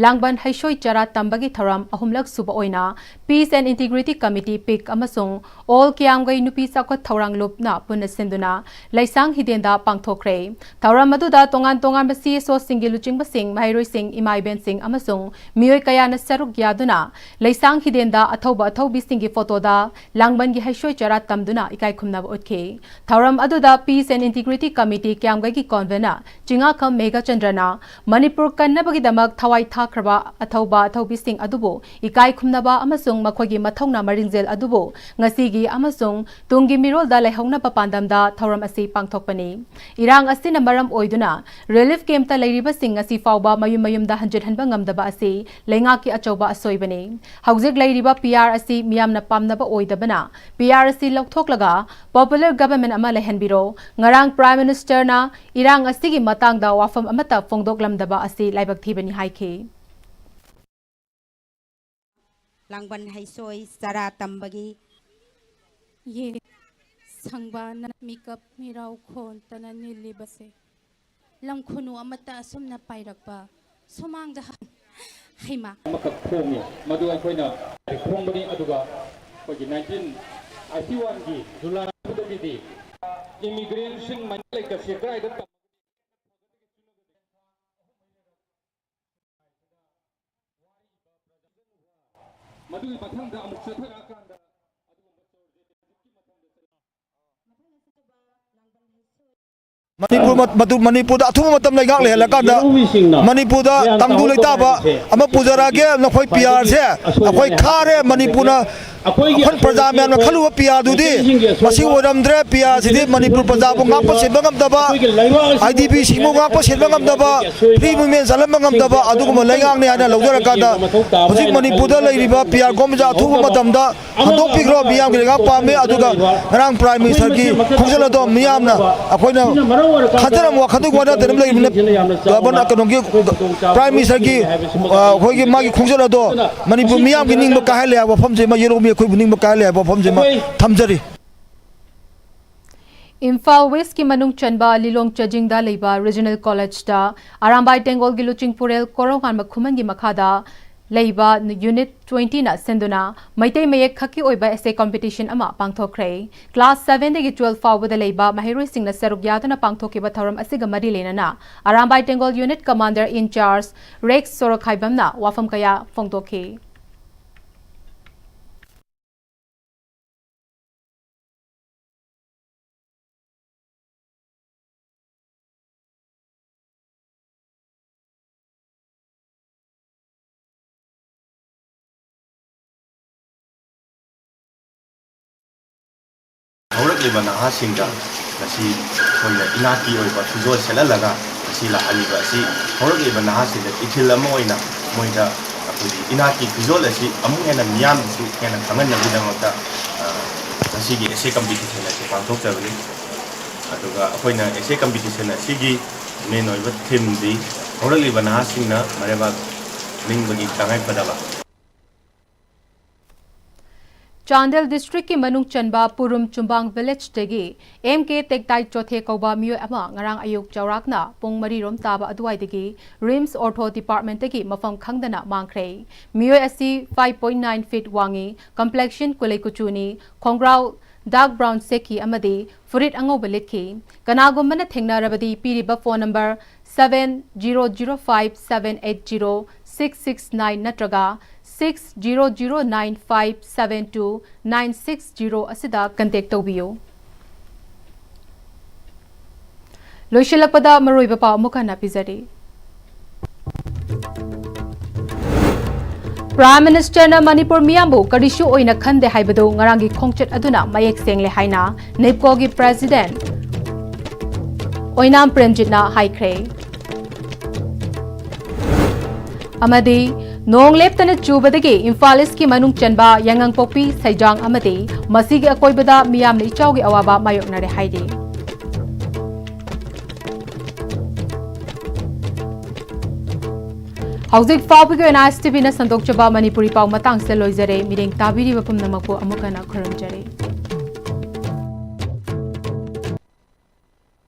ꯂꯥꯡꯕꯟ ꯍꯩꯁꯣꯏ ꯆꯔꯥ ꯇꯝꯕꯒꯤ ꯊꯧꯔꯝ ꯑꯍꯨꯝꯂꯛ ꯁꯨꯕ ꯑꯣꯏꯅ Peace and Integrity Committee, ꯄꯤꯛ, ꯑꯃꯁꯨꯡ All ꯀꯤꯌꯥꯝꯒꯩ ꯅꯨꯄꯤ ꯆꯥꯎꯈꯠ ꯊꯧꯔꯥꯡ ꯂꯨꯞꯅ ꯄꯨꯟꯅ ꯁꯤꯟꯗꯨꯅ ꯂꯩꯁꯥꯡ ꯍꯤꯗꯦꯟꯗ ꯄꯥꯡꯊꯣꯛꯈ꯭ꯔꯦ꯫ ꯊꯧꯔꯝ ꯑꯗꯨꯗ ꯇꯣꯉꯥꯟ ꯇꯣꯉꯥꯟꯕ ꯁꯤ ꯑꯦꯁ ꯑꯣꯁꯤꯡꯒꯤ ꯂꯨꯆꯤꯡꯕꯁꯤꯡ, ꯃꯍꯩꯔꯣꯏꯁꯤꯡ, ꯏꯃꯥ ꯏꯕꯦꯟꯁꯤꯡ ꯑꯃꯁꯨꯡ ꯃꯤꯑꯣꯏ ꯀꯌꯥꯅ ꯁꯔꯨꯛ ꯌꯥꯗꯨꯅ ꯂꯩꯁꯥꯡ ꯍꯤꯗꯦꯟꯗ ꯑꯊꯧꯕ ꯑꯊꯧꯕꯤꯁꯤꯡꯒꯤ ꯐꯣꯇꯣꯗ ꯂꯥꯡꯕꯟꯒꯤ ꯍꯩꯁꯣꯏ ꯆꯔꯥ ꯇꯝꯗꯨꯅ ꯏꯀꯥꯏ ꯈꯨꯝꯅꯕ ꯎꯠꯈꯤ꯫ ꯊꯧꯔꯝ ꯑꯗꯨꯗ Peace and Integrity Committee ꯀꯤꯌꯥꯝꯒꯩꯒꯤ convener ꯆꯤꯉꯥꯈꯝ ꯃꯦꯘꯆꯟꯗ꯭ꯔꯅ Manipur ꯀꯟꯅꯕꯒꯤꯗꯃꯛ ꯊꯋꯥꯏ ꯊꯥꯈ꯭ꯔꯕ ꯑꯊꯧꯕ ꯑꯊꯧꯕꯤꯁꯤꯡ ꯑꯗꯨꯕꯨ ꯏꯀꯥꯏ ꯈꯨꯝꯅꯕ ꯑꯃꯁꯨꯡ ꯃꯈꯣꯏꯒꯤ ꯃꯊꯧꯅꯥ ꯃꯔꯤꯡꯖꯦꯜ ꯑꯗꯨꯕꯨ ꯉꯁꯤꯒꯤ ꯑꯃꯁꯨꯡ ꯇꯨꯡꯒꯤ ꯃꯤꯔꯣꯜꯗ ꯂꯩꯍꯧꯅꯕ ꯄꯥꯟꯗꯝꯗ ꯊꯧꯔꯝ ꯑꯁꯤ ꯄꯥꯡꯊꯣꯛꯄꯅꯤ꯫ ꯏꯔꯥꯡ ꯑꯁꯤꯅ ꯃꯔꯝ ꯑꯣꯏꯗꯨꯅ relief campꯇ ꯂꯩꯔꯤꯕꯁꯤꯡ ꯉꯁꯤ ꯐꯥꯎꯕ ꯃꯌꯨꯝ ꯃꯌꯨꯝꯗ ꯍꯟꯖꯤꯟꯍꯟꯕ ꯉꯝꯗꯕ ꯑꯁꯤ ꯂꯩꯉꯥꯛꯀꯤ ꯑꯆꯧꯕ ꯑꯁꯣꯏꯕꯅꯤ꯫ ꯍꯧꯖꯤꯛ ꯂꯩꯔꯤꯕ ꯄꯤ ꯑꯥꯔ ꯑꯁꯤ ꯃꯤꯌꯥꯝꯅ ꯄꯥꯝꯅꯕ ꯑꯣꯏꯗꯕꯅ ꯄꯤ ꯑꯥꯔ ꯑꯁꯤ ꯂꯧꯊꯣꯛꯂꯒ popular government ꯑꯃ ꯂꯩꯍꯟꯕꯤꯔꯣ꯫ ꯉꯔꯥꯡ Prime Ministerꯅ ꯏꯔꯥꯡ ꯑꯁꯤꯒꯤ ꯃꯇꯥꯡꯗ ꯋꯥꯐꯝ ꯑꯃꯠꯇ ꯐꯣꯡꯗꯣꯛꯂꯝꯗꯕ ꯑꯁꯤ ꯂꯥꯏꯕꯛ ꯊꯤꯕꯅꯤ ꯍꯥꯏꯈꯤ꯫ ꯂꯥꯡꯕꯟ ꯍꯩꯁꯣꯏ ꯆꯔꯥ ꯇꯝꯕꯒꯤ ꯌꯦ ꯁꯪꯕꯥꯅ ꯃꯤꯀꯞ ꯃꯤꯔꯥꯎ ꯈꯣꯟꯇꯅ ꯅꯤꯜꯂꯤꯕꯁꯦ꯫ ꯂꯝ ꯈꯨꯅꯨ ꯑꯃꯠꯇ ꯑꯁꯨꯝꯅ ꯄꯥꯏꯔꯛꯄ ꯁꯨꯃꯥꯡꯗ ꯍ-, ꯍꯩꯃꯥ꯫ ꯑꯃꯈꯛ ꯐꯣꯡꯉꯤ꯫ ꯃꯗꯨ ꯑꯩꯈꯣꯏꯅ ꯐꯣꯡꯕꯅꯤ꯫ ꯑꯗꯨꯒ ꯑꯩꯈꯣꯏꯒꯤ nineteen eighty-oneꯒꯤ July ꯑꯗꯨꯗꯒꯤꯗꯤ immigrantꯁꯤꯡ ꯃꯅꯤ ꯂꯩꯇꯁꯤ ꯀꯗꯥꯏꯗ ꯇꯝ-, ꯃꯗꯨꯒꯤ ꯃꯊꯪꯗ ꯑꯃꯨꯛ ꯆꯠꯊꯔꯛꯑꯀꯥꯟꯗ ꯑꯗꯨꯒꯨꯝꯕ ꯆꯣꯔꯁꯦ ꯍꯧꯖꯤꯛꯀꯤ ꯃꯇꯝꯗ ꯆꯠ-, ꯃꯊꯪꯗ ꯆꯠꯊꯔꯛꯑꯀꯥꯟꯗ ꯃꯅꯤꯄꯨꯔ ꯃ-, ꯃꯗꯨ ꯃꯅꯤꯄꯨꯔꯗ ꯑꯊꯨꯕ ꯃꯇꯝ ꯂꯩꯉꯥꯛ ꯂꯩꯍꯜꯂꯀꯥꯟꯗ ꯃꯅꯤꯄꯨꯔꯗ ꯇꯪꯗꯨ ꯂꯩꯇꯥꯕ ꯑꯃ ꯄꯨꯖꯔꯛꯑꯒꯦ꯫ ꯅꯈꯣꯏ ꯄꯤ ꯑꯥꯔꯁꯦ ꯑꯩꯈꯣꯏ ꯈꯥꯔꯦ, ꯃꯅꯤꯄꯨꯔꯅ, ꯑꯩꯈꯣꯏ ꯄ꯭ꯔꯖꯥ ꯃꯌꯥꯝꯅ ꯈꯜꯂꯨꯕ ꯄꯤ ꯑꯥꯔꯗꯨꯗꯤ ꯃꯁꯤ ꯑꯣꯏꯔꯝꯗ꯭ꯔꯦ꯫ ꯄꯤ ꯑꯥꯔꯁꯤꯗꯤ ꯃꯅꯤꯄꯨꯔ ꯄ꯭ꯔꯖꯥꯕꯨ ꯉꯥꯛꯄ ꯁꯦꯟꯕ ꯉꯝꯗꯕ, ꯑꯥꯏ ꯗꯤ ꯄꯤꯁꯤꯡꯕꯨ ꯉꯥꯛꯄ ꯁꯦꯟꯕ ꯉꯝꯗꯕ, ꯐ꯭ꯔꯤ ꯃꯨꯞꯃꯦꯟ ꯆꯠꯍꯟꯕ ꯉꯝꯗꯕ ꯑꯗꯨꯒꯨꯝꯕ ꯂꯩꯉꯥꯛꯅꯤ ꯍꯥꯏꯅ ꯂꯧꯖꯔꯀꯥꯟꯗ ꯍꯧꯖꯤꯛ ꯃꯅꯤꯄꯨꯔꯗ ꯂꯩꯔꯤꯕ ꯄꯤ ꯑꯥꯔ ꯒꯣꯃꯦꯟꯁꯦ ꯑꯊꯨꯕ ꯃꯇꯝꯗ ꯍꯟꯗꯣꯛꯄꯤꯈ꯭ꯔꯣ꯫ ꯃꯤꯌꯥꯝꯒꯤ ꯂꯩꯉꯥꯛ ꯄꯥꯝꯃꯤ꯫ ꯑꯗꯨꯒ ꯉꯔꯥꯡ ꯄ꯭ꯔꯥꯏꯝ ꯃꯤꯅꯤꯁꯇꯔꯒꯤ ꯈꯣꯡꯆꯠ ꯑꯗꯣ ꯃꯤꯌꯥꯝꯅ ꯑꯩꯈꯣꯏꯅ ꯈꯟꯊꯔꯝꯕ ꯋꯥꯈꯜꯗꯨꯒꯤ ꯋꯥ ꯅꯠꯇꯅ ꯂꯩꯕꯅ ꯒꯚꯔꯅꯔ, ꯀꯩꯅꯣꯒꯤ, ꯄ꯭ꯔꯥꯏꯝ ꯃꯤꯅꯤꯁꯇꯔꯒꯤ, ꯑ, ꯑꯩꯈꯣꯏꯒꯤ ꯃꯥꯒꯤ ꯈꯣꯡꯆꯠ ꯑꯗꯣ ꯃꯅꯤꯄꯨꯔ ꯃꯤꯌꯥꯝꯒꯤ ꯅꯤꯡꯕ ꯀꯥꯏꯍꯜꯂꯦ ꯍꯥꯏꯕ ꯋꯥꯐꯝꯁꯤꯃ, ꯌꯨꯔꯣꯞ ꯃꯤ ꯑꯩꯈꯣꯏꯕꯨ ꯅꯤꯡꯕ ꯀꯥꯏꯍꯜꯂꯦ ꯍꯥꯏꯕ ꯋꯥꯐꯝꯁꯤꯃ ꯊꯝꯖꯔꯤ꯫ ꯏꯝꯐꯥꯜ ꯋꯦꯁꯀꯤ ꯃꯅꯨꯡ ꯆꯟꯕ ꯂꯤꯂꯣꯡ ꯆꯥꯖꯤꯡꯗ ꯂꯩꯕ ꯔꯤꯖꯅꯦꯜ ꯀꯣꯂꯦꯖꯇ ꯑꯔꯥꯝꯕꯥꯏ ꯇꯦꯡꯒꯣꯜꯒꯤ ꯂꯨꯆꯤꯡꯄꯨꯔꯦꯜ ꯀꯣꯔꯧꯉꯥꯟꯕ ꯈꯨꯃꯟꯒꯤ ꯃꯈꯥꯗ ꯂꯩꯕ ꯌꯨꯅꯤꯠ ꯇ꯭ꯋꯦꯟꯇꯤꯅ ꯁꯤꯟꯗꯨꯅ ꯃꯩꯇꯩ ꯃꯌꯦꯛ ꯈꯛꯀꯤ ꯑꯣꯏꯕ ꯑꯦꯁꯦ ꯀꯝꯄꯤꯇꯤꯁꯟ ꯑꯃ ꯄꯥꯡꯊꯣꯛꯈ꯭ꯔꯦ꯫ ꯀ꯭ꯂꯥꯁ ꯁꯚꯦꯟꯗꯒꯤ ꯇꯨꯋꯦꯜꯐ ꯐꯥꯎꯕꯗ ꯂꯩꯕ ꯃꯍꯩꯔꯣꯏꯁꯤꯡꯅ ꯁꯔꯨꯛ ꯌꯥꯗꯨꯅ ꯄꯥꯡꯊꯣꯛꯈꯤꯕ ꯊꯧꯔꯝ ꯑꯁꯤꯒ ꯃꯔꯤ ꯂꯩꯅꯅ ꯑꯔꯥꯝꯕꯥꯏ ꯇꯦꯡꯒꯣꯜ ꯌꯨꯅꯤꯠ ꯀꯃꯥꯟꯗꯔ ꯏꯟ ꯆꯥꯔꯖ ꯔꯦꯛꯁ ꯁꯣꯔꯣꯈꯥꯏꯕꯝꯅ ꯋꯥꯐꯝ ꯀꯌꯥ ꯐꯣꯡꯗꯣꯛꯈꯤ꯫ ꯍꯧꯔꯛꯂꯤꯕ ꯅꯍꯥꯁꯤꯡꯗ ꯉꯁꯤ ꯑꯩꯈꯣꯏꯅ ꯏꯅꯥꯠꯀꯤ ꯑꯣꯏꯕ ꯐꯤꯖꯣꯜ ꯁꯦꯠꯍꯜꯂꯒ ꯉꯁꯤ ꯂꯥꯛꯍꯜꯂꯤꯕ ꯑꯁꯤ ꯍꯧꯔꯛꯂꯤꯕ ꯅꯍꯥꯁꯤꯡꯗ ꯏꯊꯤꯜ ꯑꯃ ꯑꯣꯏꯅ ꯃꯣꯏꯗ ꯑꯩꯈꯣꯏꯒꯤ ꯏꯅꯥꯠꯀꯤ ꯐꯤꯖꯣꯜ ꯑꯁꯤ ꯑꯃꯨꯛ ꯍꯦꯟꯅ ꯃꯤꯌꯥꯝꯗꯁꯨ ꯍꯦꯟꯅ ꯈꯪꯍꯟꯅꯕꯒꯤꯗꯃꯛꯇ, ꯑ, ꯉꯁꯤꯒꯤ ꯑꯦꯁꯦ ꯀꯝꯄꯤꯇꯤꯁꯟ ꯑꯁꯤ ꯄꯥꯡꯊꯣꯛꯆꯕꯅꯤ꯫ ꯑꯗꯨꯒ ꯑꯩꯈꯣꯏꯅ ꯑꯦꯁꯦ ꯀꯝꯄꯤꯇꯤꯁꯟ ꯑꯁꯤꯒꯤ ꯃꯦꯟ ꯑꯣꯏꯕ ꯊꯤꯝꯗꯤ ꯍꯧꯔꯛꯂꯤꯕ ꯅꯍꯥꯁꯤꯡꯅ ꯃꯔꯩꯕꯥꯛ ꯅꯤꯡꯕꯒꯤ ꯇꯉꯥꯏꯐꯗꯕ꯫ ꯆꯥꯟꯗꯦꯜ ꯗꯤꯁꯇ꯭ꯔꯤꯛꯀꯤ ꯃꯅꯨꯡ ꯆꯟꯕ ꯄꯨꯔꯨꯝ ꯆꯨꯝꯕꯥꯡ ꯚꯤꯂꯦꯖꯇꯒꯤ ꯑꯦꯝ ꯀꯦ ꯇꯦꯛꯇꯥꯏ ꯆꯣꯊꯦ ꯀꯧꯕ ꯃꯤꯑꯣꯏ ꯑꯃ ꯉꯔꯥꯡ ꯑꯌꯨꯛ ꯆꯥꯎꯔꯥꯛꯅ ꯄꯨꯡ ꯃꯔꯤ ꯔꯣꯝ ꯇꯥꯕ ꯑꯗꯨꯋꯥꯏꯗꯒꯤ ꯔꯤꯝꯁ ꯑꯣꯔꯊꯣ ꯗꯤꯄꯥꯔꯠꯃꯦꯟꯠꯇꯒꯤ ꯃꯐꯝ ꯈꯪꯗꯅ ꯃꯥꯡꯈ꯭ꯔꯦ꯫ ꯃꯤꯑꯣꯏ ꯑꯁꯤ ꯐꯥꯏꯚ ꯄꯣꯏꯟꯠ ꯅꯥꯏꯟ ꯐꯤꯠ ꯋꯥꯡꯉꯤ, ꯀꯝꯄ꯭ꯂꯦꯛꯁꯟ ꯀꯨꯂꯩ ꯀꯨꯆꯨꯅꯤ, ꯈꯣꯡꯒ꯭ꯔꯥꯎ ꯗꯥꯔꯛ ꯕ꯭ꯔꯥꯎꯟ ꯁꯦꯠꯈꯤ ꯑꯃꯗꯤ ꯐꯨꯔꯤꯠ ꯑꯉꯧꯕ ꯂꯤꯠꯈꯤ꯫ ꯀꯅꯥꯒꯨꯝꯕꯅ ꯊꯦꯡꯅꯔꯕꯗꯤ ꯄꯤꯔꯤꯕ phone number seven zero zero five seven eight zero six six nine ꯅꯠꯇ꯭ꯔꯒ six zero zero nine five seven two nine six zero ꯑꯁꯤꯗ ꯀꯟꯇꯦꯛ ꯇꯧꯕꯤꯌꯨ꯫ ꯂꯣꯏꯁꯤꯜꯂꯛꯄꯗ ꯃꯔꯨꯑꯣꯏꯕ ꯄꯥꯎ ꯑꯃꯨꯛ ꯍꯟꯅ ꯄꯤꯖꯔꯤ꯫ Prime Ministerꯅ ꯃꯅꯤꯄꯨꯔ ꯃꯤꯌꯥꯝꯕꯨ ꯀꯔꯤꯁꯨ ꯑꯣꯏꯅ ꯈꯟꯗꯦ ꯍꯥꯏꯕꯗꯨ ꯉꯔꯥꯡꯒꯤ ꯈꯣꯡꯆꯠ ꯑꯗꯨꯅ ꯃꯌꯦꯛ ꯁꯦꯡꯂꯦ ꯍꯥꯏꯅ NEEPCOꯒꯤ President ꯑꯣꯏꯅꯥꯝ ꯄ꯭ꯔꯦꯝꯖꯤꯠꯅ ꯍꯥꯏꯈ꯭ꯔꯦ꯫ ꯑꯃꯗꯤ ꯅꯣꯡ ꯂꯦꯞꯇꯅ ꯆꯨꯕꯗꯒꯤ ꯏꯝꯐꯥꯜ ꯏꯁꯀꯤ ꯃꯅꯨꯡ ꯆꯟꯕ ꯌꯥꯏꯉꯪꯄꯣꯛꯄꯤ, ꯁꯩꯖꯥꯡ ꯑꯃꯗꯤ ꯃꯁꯤꯒꯤ ꯑꯀꯣꯏꯕꯗ ꯃꯤꯌꯥꯝꯅ ꯏꯆꯥꯎꯒꯤ ꯑꯋꯥꯕ ꯃꯥꯌꯣꯛꯅꯔꯦ ꯍꯥꯏꯔꯤ꯫ ꯍꯧꯖꯤꯛ ꯐꯥꯎꯕꯒꯤ ꯑꯣꯏꯅ STVꯅ ꯁꯟꯗꯣꯛꯆꯕ ꯃꯅꯤꯄꯨꯔꯤ ꯄꯥꯎ ꯃꯇꯥꯡꯁꯤꯗ ꯂꯣꯏꯖꯔꯦ꯫ ꯃꯤꯠꯌꯦꯡ ꯇꯥꯕꯤꯔꯤꯕ ꯄꯨꯝꯅꯃꯛꯄꯨ ꯑꯃꯨꯛ ꯍꯟꯅ ꯈꯨꯔꯨꯝꯖꯔꯤ꯫